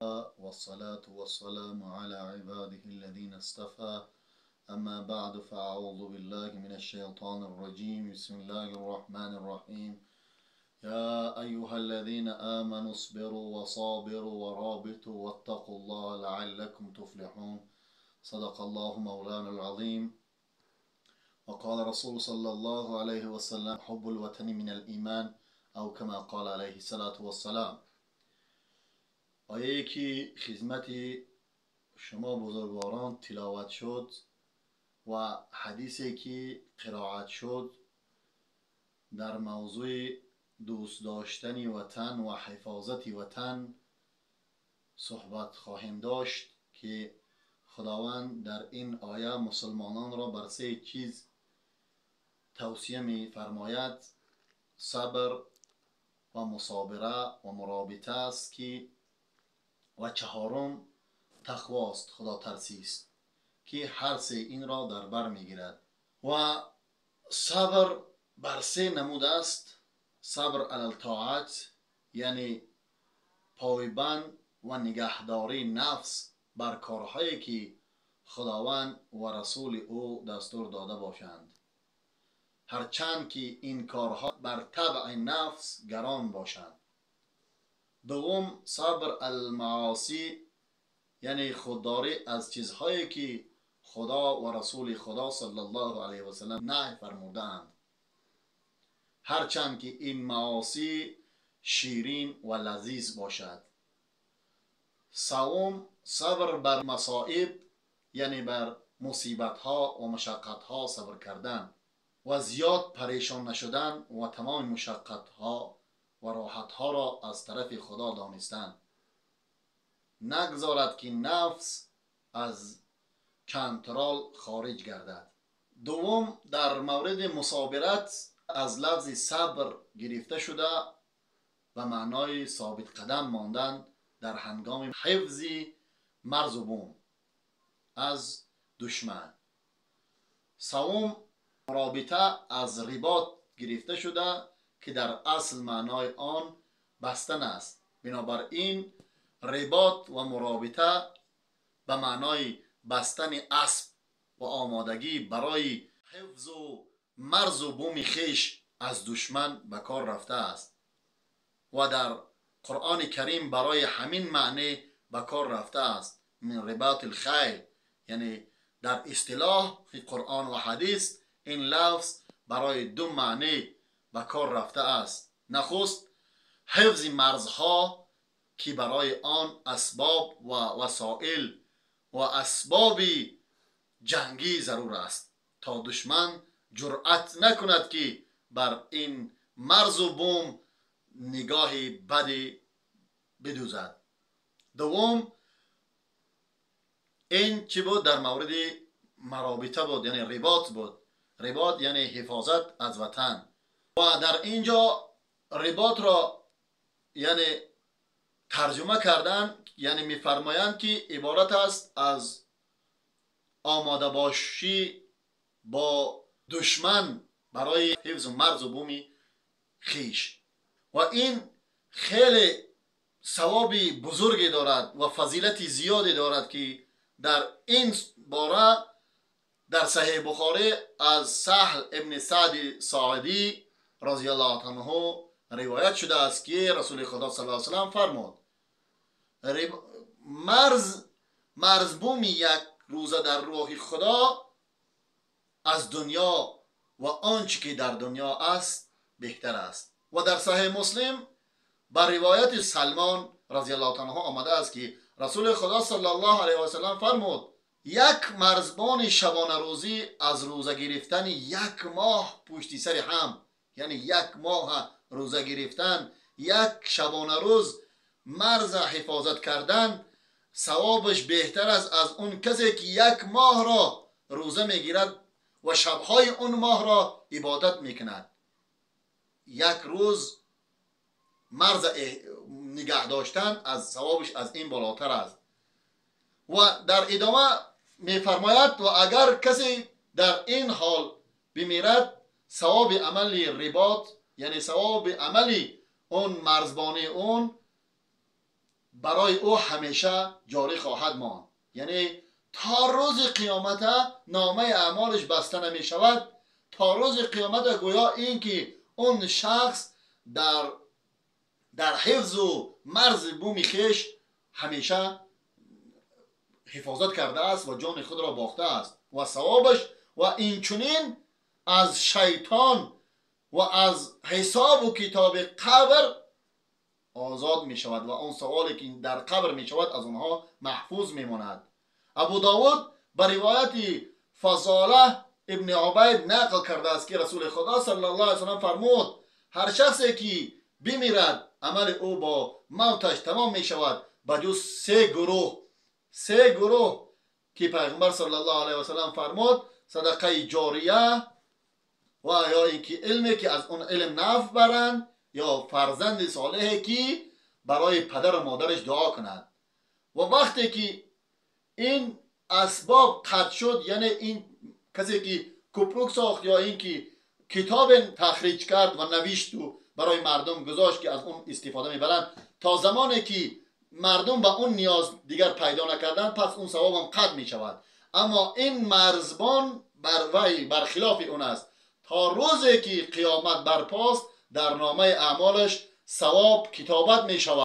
والصلاة والسلام على عباده الذين اصطفى. أما بعد، فأعوذ بالله من الشيطان الرجيم. بسم الله الرحمن الرحيم. يا أيها الذين آمنوا اصبروا وصابروا ورابطوا واتقوا الله لعلكم تفلحون. صدق الله مولانا العظيم. وقال رسول صلى الله عليه وسلم: حب الوطن من الإيمان، أو كما قال عليه الصلاة والسلام. آیه که خدمت شما بزرگواران تلاوت شد و حدیثی که قرائت شد در موضوع دوست داشتن وطن و حفاظت وطن صحبت خواهیم داشت که خداوند در این آیه مسلمانان را بر سه چیز توصیه می فرماید: صبر و مصابره و مرابطه است که و چهارم تقواست، خدا ترسی است که هر سه این را در بر میگیرد. و صبر بر سه نمود است: صبر علی الطاعت، یعنی پایبند و نگهداری نفس بر کارهایی که خداوند و رسول او دستور داده باشند، هرچند که این کارها بر طبع نفس گران باشند. دوم، صبر المعاصی، یعنی خودداری از چیزهایی که خدا و رسول خدا صلی الله علیه و سلم نهی فرمودند، هرچند که این معاصی شیرین و لذیذ باشد. سوم، صبر بر مصائب، یعنی بر مصیبت ها و مشقت ها صبر کردن و زیاد پریشان نشدن و تمام مشقت ها و راحت ها را از طرف خدا دانستن، نگذارد که نفس از کنترل خارج گردد. دوم، در مورد مصابرت از لفظ صبر گرفته شده و معنای ثابت قدم ماندن در هنگام حفظ مرز و بوم از دشمن. سوم، رابطه از رباط گرفته شده که در اصل معنای آن بستن است. بنابراین رباط و مرابطه به معنای بستن اسب و آمادگی برای حفظ و مرز و بوم خویش از دشمن به کار رفته است و در قرآن کریم برای همین معنی به کار رفته است، من رباط الخیل، یعنی در اصطلاح قرآن و حدیث این لفظ برای دو معنی به کار رفته است. نخست، حفظ مرزها که برای آن اسباب و وسایل و اسباب جنگی ضرور است تا دشمن جرأت نکند که بر این مرز و بوم نگاه بدی بدوزد. دوم، این چی بود؟ در مورد مرابطه بود، یعنی رباط بود. رباط یعنی حفاظت از وطن. و در اینجا رباط را یعنی ترجمه کردن، یعنی میفرمایند که عبارت است از آماده باشی با دشمن برای حفظ مرز و بوم خویش. و این خیلی ثواب بزرگی دارد و فضیلت زیادی دارد که در این باره در صحیح بخاری از سهل ابن سعد ساعدی رضی الله عنه روایت شده است که رسول خدا صلی الله علیه و سلم فرمود: مرزبوم یک روزه در راه خدا از دنیا و آنچه که در دنیا است بهتر است. و در صحیح مسلم بر روایت سلمان رضی الله عنه آمده است که رسول خدا صلی الله علیه و سلم فرمود: یک مرزبان شبانه روزی از روزه گرفتن یک ماه پشتی سر هم، یعنی یک ماه روزه گرفتن، یک شبانه روز مرز حفاظت کردن، ثوابش بهتر است از اون کسی که یک ماه را روزه میگیرد و شبهای اون ماه را عبادت میکند. یک روز مرز نگه داشتن از ثوابش از این بالاتر است. و در ادامه میفرماید: و اگر کسی در این حال بمیرد، ثواب عمل رباط، یعنی ثواب عملی اون مرزبانی اون барои ӯ ҳамеша ҷорӣ хоҳад монд. Яъне то рӯзи қиёмат номаи аъмолаш баста намешавад. То рӯзи қиёмат гӯё ин ки он шахс дар ҳифзу марзи буми хеш ҳамеша ҳифозат кардааст ва ҷони худро бохтааст ва савобаш ва инчунин аз шайтон ва аз ҳисобу китоби қабр озод мешавад ва он саволе ки дар қабр мешавад аз онҳо маҳфуз мемонад. Абу Довуд ба ривояти Фазола ибни Убайд нақл кардааст, ки Расули Худо саллаллоҳу алайҳи васаллам фармуд: ҳар шахсе ки бимирад, амали ӯ бо мавташ тамом мешавад, ба ҷуз се гурӯҳ. Се гурӯҳ ки пайғамбар саллаллоҳу алайҳи васаллам фармуд: садақаи ҷория ва ё ин ки илме ки аз он илм нафъ баранд, ё фарзанди солеҳе ки барои падару модараш дуо кунад. Ва вақте ки ин асбоб қатъ шуд, яъне ин касе ки купрук сохт ё ин ки китобе тахриҷ кард ва навишту барои мардум гузошт ки аз он истифода мебаранд, то замоне ки мардум ба он ниёз дигар пайдо накарданд, пас он савобам қатъ мешавад. Аммо ин марзбон бар вай бархилофи он аст. То рӯзе ки қиёмат барпост, дар номаи аъмолаш савоб китобат мешавад.